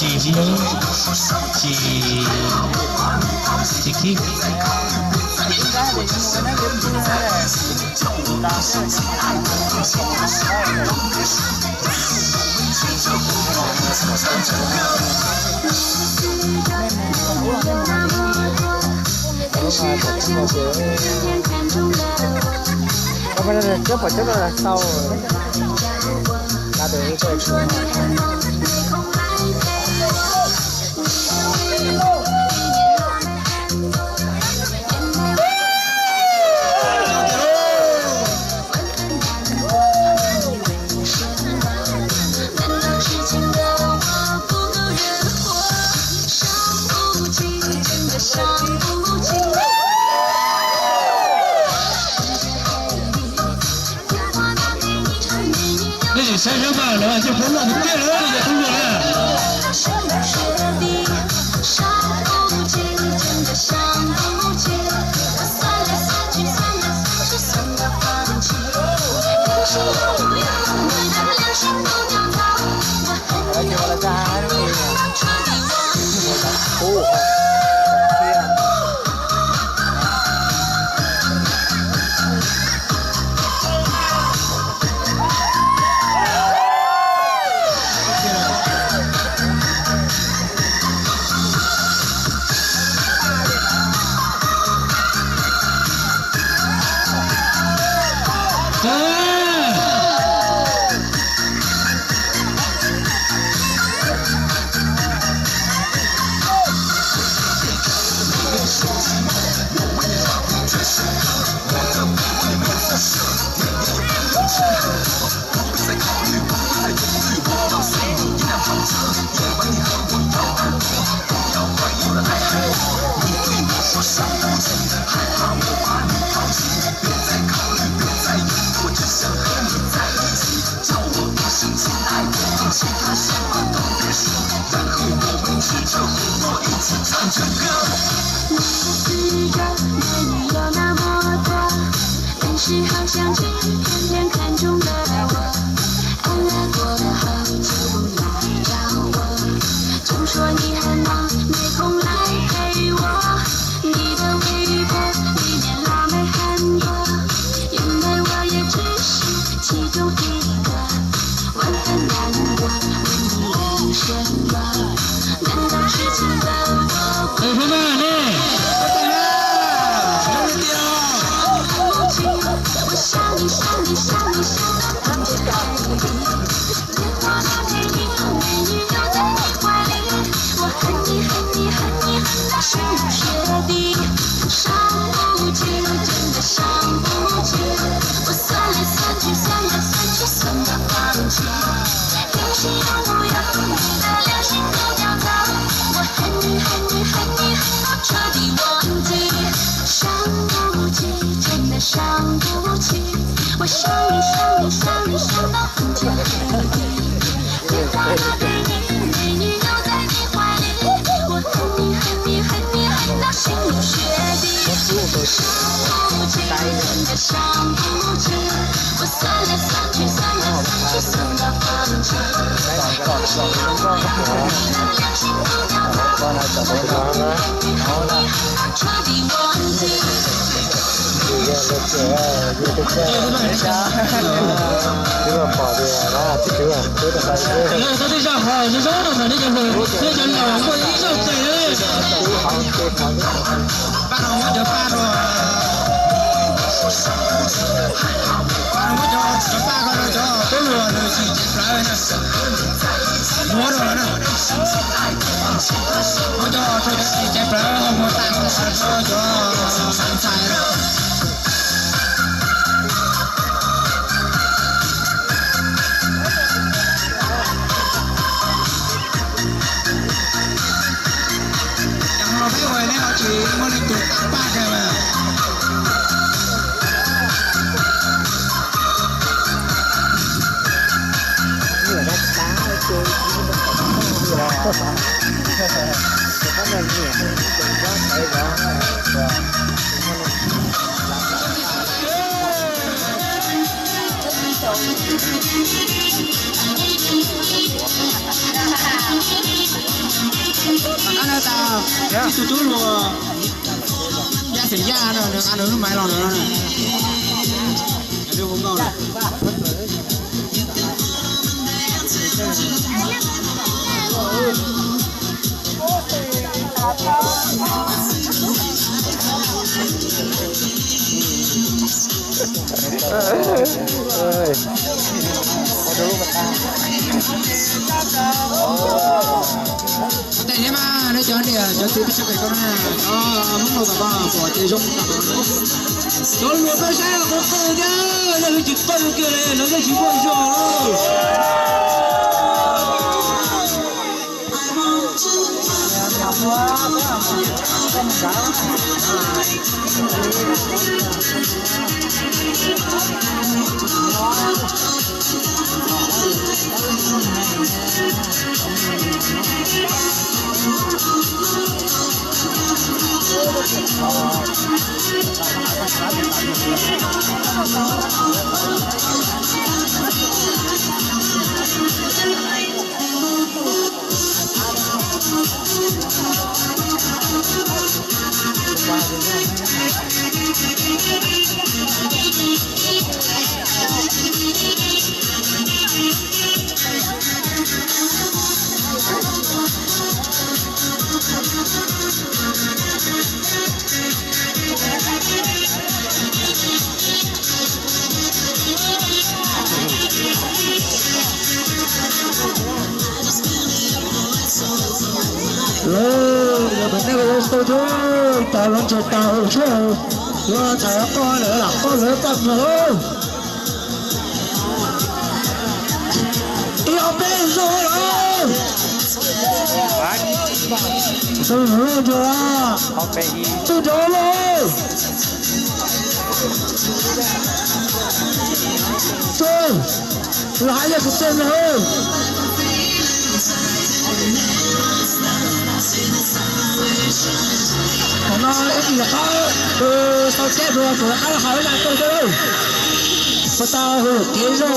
Ces, ces, ces khib. Leej twg saib sab npaj lawm, coj peb noj tiag tiag lawm, cov tub hluas na. Los tau tej zaj qhov zoo zoo no mas nej cov hluas, nej cov laus muaj ib zaug tes. Pab no muab cov paj rau, pab no muab cov, cov paj ko rau cov tub hluas nws tsis ceev plawv na. Muab rau na. Muab cov tsis ceev plawv ho muab tag rau cov ntxhais ntxhais na. Tus tub hluas Yaj Xeem Yaj no nws nqa nws lub maiv los ntawm no na. Ua tes thiab mas nej cov niam cov txiv peb sawv daws ko na, cov Hmoob Lauj tom no pom ces zoo tom no. Cov hluas peb saib qhov qawj thiab, leej twg tsis qawj kiag li lawv yeej tsis muaj zog. Lawv, yog pem nej ko zoo tau thiab, tas loo tsaws tas hauv thiab, yuav txhais qoj lawm lam qoj lawv tag nrho lawm. Ib ob peb zoo lawm. Zoo lawm, zoo lawm. Twb rov lawm. Los hais yog kuv tej no. Thaum no ib yam qab tau teb dua kuv rov qab los hais ib zaj kawg thiab lauj. Puas tau hu lus kev zog?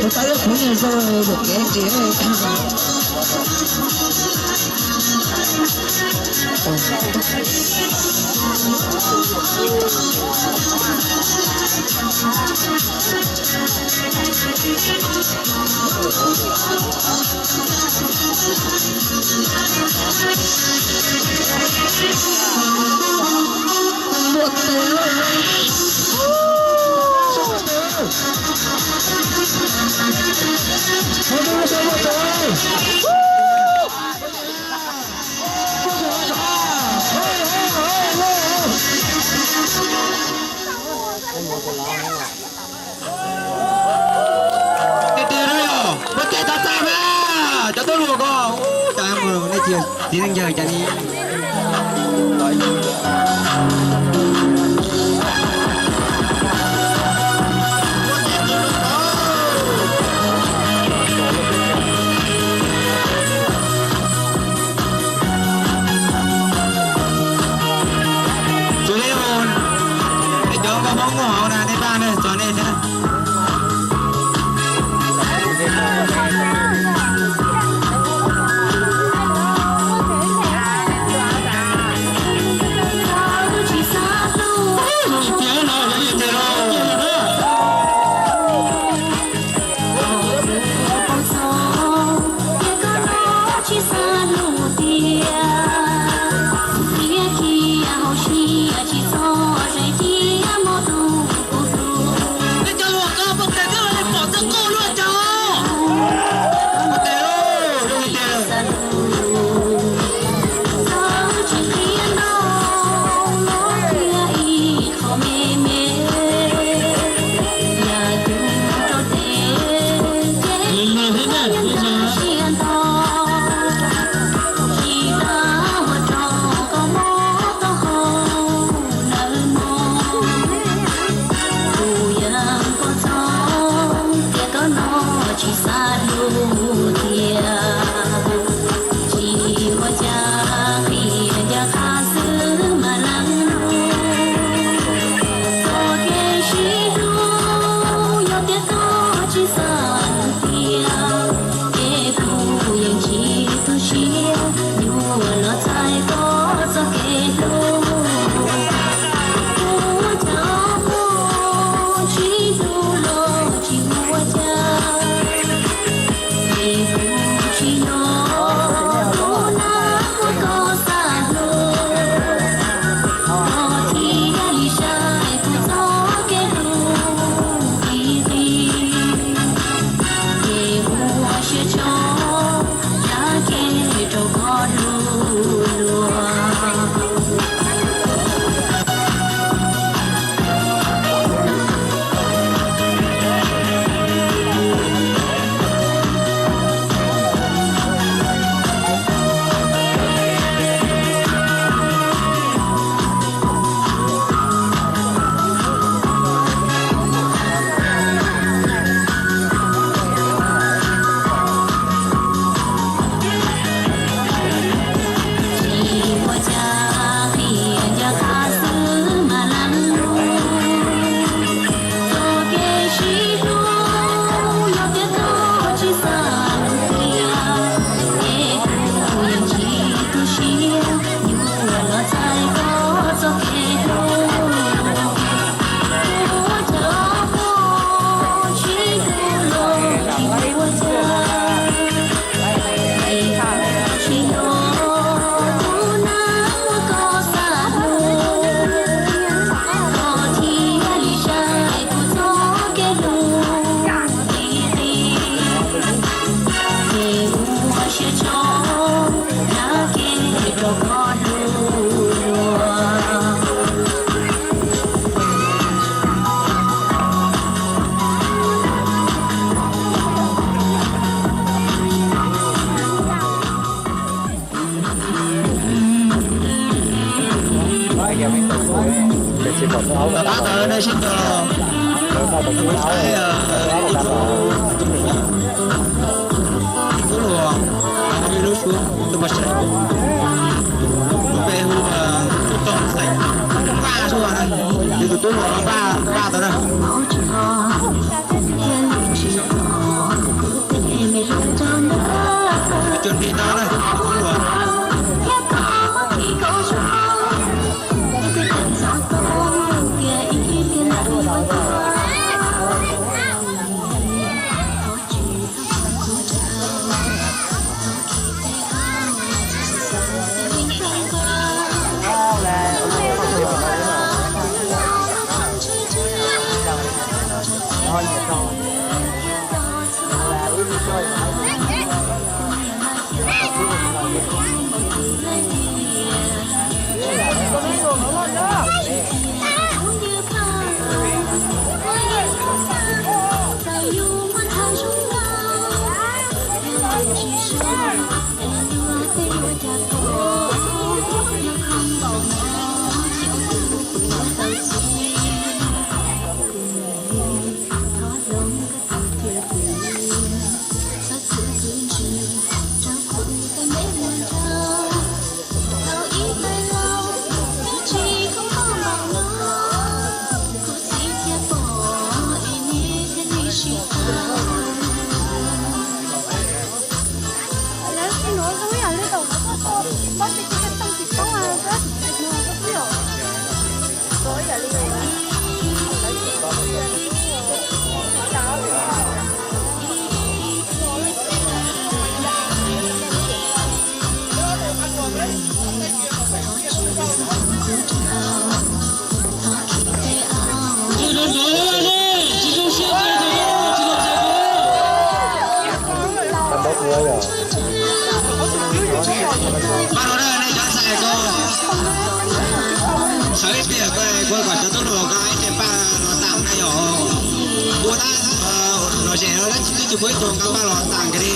Puas tau ib khub niag zog lus kev ntsis? Tiag tiag no yog muaj kev tab txaj mas cov tub hluas ko, cas mus nej cia tiv neej yawg cas ni. Txog li, nej cov nkauj Hmoob muaj hauv na, nej pab nej txog nej thiab. Tsis xav hlub tiag, tsis ua cas qhia ncaj qha xwb mas leej lub. Txoj kev sib hlub yog tias koj tsis xav tiag, ces kuv yeej tsis tu siab yuav los txais koj txoj kev hlub. Ua cas muaj tsis hlub los tsis ua cas, vim kuv tsis yog tus neeg muaj koj xav hlub, koj thiaj li saib kuv txoj kev hlub qis qis. Ces ua siab tso, hlab kev rau koj dua luag. Tsis ua cas qhia ncaj qha xwb mas leej lub. Txoj kev sib hlub yog tias koj tsis xav tiag, ces kuv yeej tsis tu siab yuav los txais koj txoj kev hlub. Ua cas muaj tsis hlub los tsis ua cas, tsis yog tus neeg muaj koj xav hlub, koj thiaj li saib kuv txoj kev hlub qis qis. Ces ua siab tso, hlab kev rau koj dua luag. Tab tom dai sib cog los, saib ib tug tub hluas, lub suab tus poj saib, lub npe hu Tub Tooj Xeem, Vaj Suab na, yog tus tub hluas Vaj, Vaj tau na. Cov npe tau na, tub hluas. Pab no na, nej cov ntxhais ko, sawv ib pliag ko, kuv kom cov tub hluas ko ib ce pab los tag na yom. Ua tab, los zem no tab sis twb tsis muaj ib tug nqa pab los tag kiag li.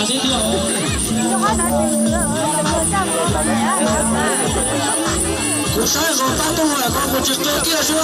Kuv saib nkaus pab tub hluas koj mus tsis qia kiag xwb.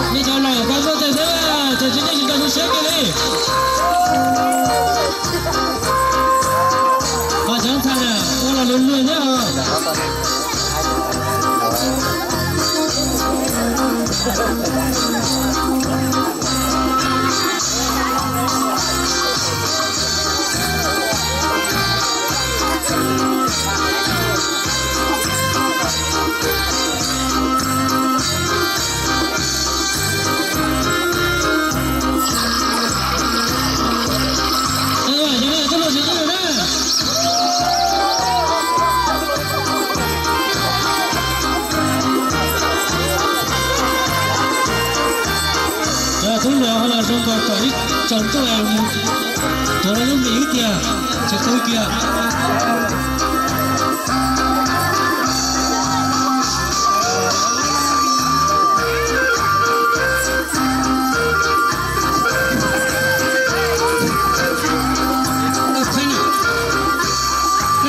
Nej cov laus pab npauj tes thiab, cov tsis nej tsis tau lub siab kiag li. Ho cov ntxhais na ua los luag luag thiab os. Cov tub hluas ho los zoo nkaus kom ib tsoom tuaj mus tuav lub mis ib tiag, tsis tu kiag.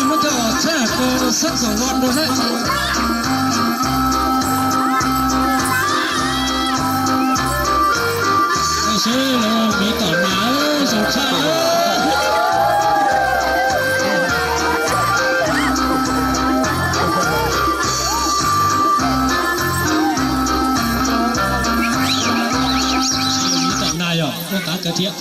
Muab cov tshaj ko sab xom los rau na. Seb lawv miv tom nas zoo tshaj. Miv tom nas yog ua qav kawg thiab.